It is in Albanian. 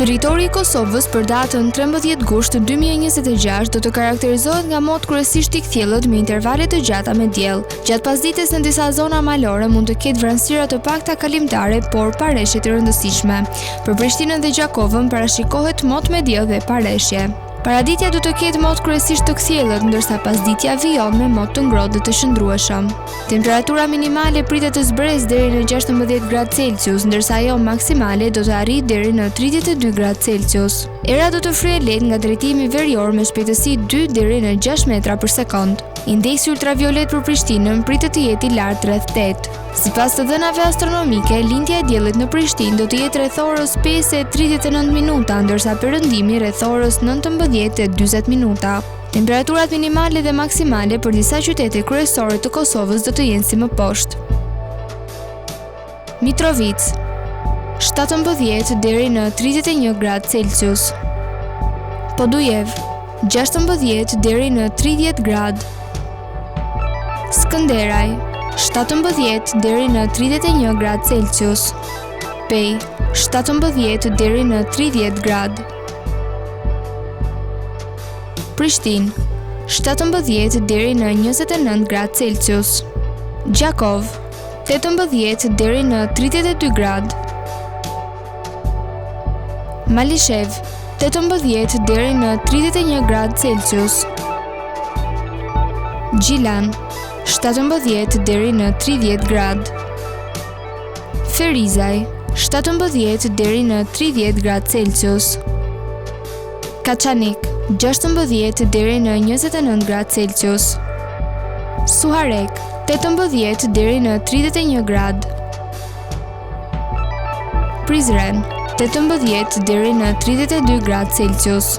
Territori i Kosovës për datën 13 gusht 2026 do të karakterizohet nga mot kryesisht i kthjellët me intervale të gjata me diell. Gjatë pasdites në disa zona malore mund të ketë vranësira të pakta kalimtare, por pa reshje të rëndësishme. Për Prishtinën dhe Gjakovën parashikohet mot me diell dhe pa reshje. Paraditja do të ketë mot kryesisht të kthjellët, ndërsa pasditja vijon me mot të ngrohtë dhe të qëndrueshëm. Temperatura minimale pritet të zbresë deri në 16 gradë Celsius, ndërsa ajo maksimale do të arrijë deri në 32 gradë Celsius. Era do të fryjë lehtë nga drejtimi verior me shpejtësi 2 deri në 6 metra për sekondë. Indeksi ultraviolet për Prishtinën pritet të jetë i lartë rreth 8. Sipas të dhënave astronomike, lindja e diellit në Prishtinë do të jetë rreth orës 5:39 minuta, ndërsa perëndimi rreth orës 19:40 minuta. Temperaturat minimale dhe maksimale për disa qytete kryesore të Kosovës do të jenë si më poshtë. Mitrovicë, 17 deri në 31 gradë Celsius. Podujevë, 16 deri në 30 gradë. Skënderaj, 17 deri në 31 gradë Celsius. Pejë, 17 deri në 30 gradë. Prishtinë, 17 deri në 29 gradë Celsius. Gjakovë, 18 deri në 32 gradë. Malishevë, 18 deri në 31 gradë Celsius. Gjilan, 17 deri në 30 gradë. Ferizaj, 17 deri në 30 gradë Celsius. Kaçanik, 16 deri në 29 gradë Celsius. Suharekë, 18 deri në 31 gradë. Prizren, 18 deri në 32 gradë Celsius.